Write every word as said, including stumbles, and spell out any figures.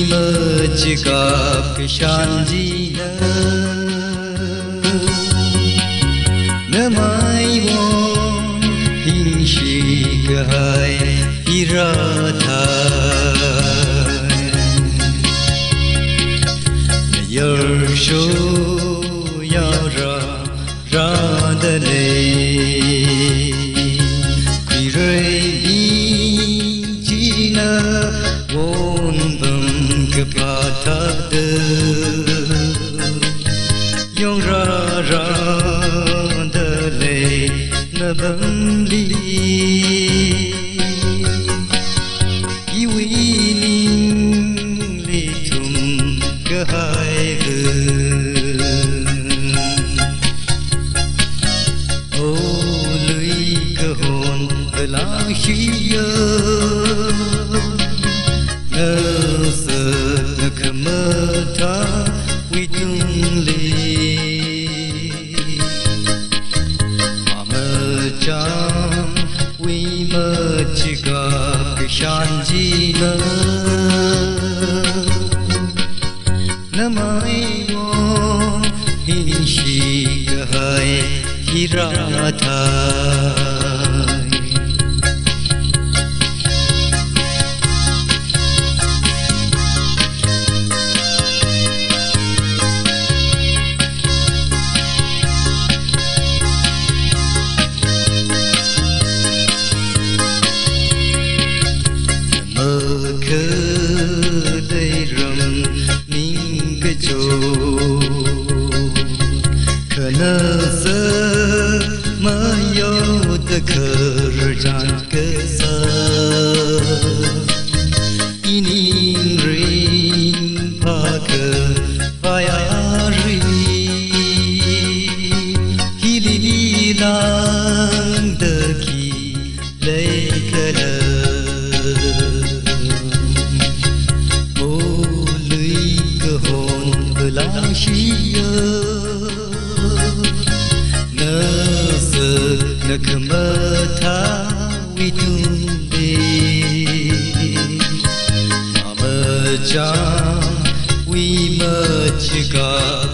machikap kashan china, namaiwon hingshi kahai hi rāthai. Nayarsho yara rādalei, khuirei mi china wonpam kapā thāda, yongrā rādalei napamli, iwui ningli thumkahai vun. O lui kahon alāngshiya, ngasakna khamathāwui tungli, mamachamwui machikap kashan china, namaiwon hingshi kahai hi rāthai. Makhalei ram ningkachot, khanasa mayaoda khararchan kasā, ining ringphākhavai ari, hili lāngda khi leikhala. O lui kahon alāngshiya, ngasakna khamathāwui tungli, mamachamwui machikap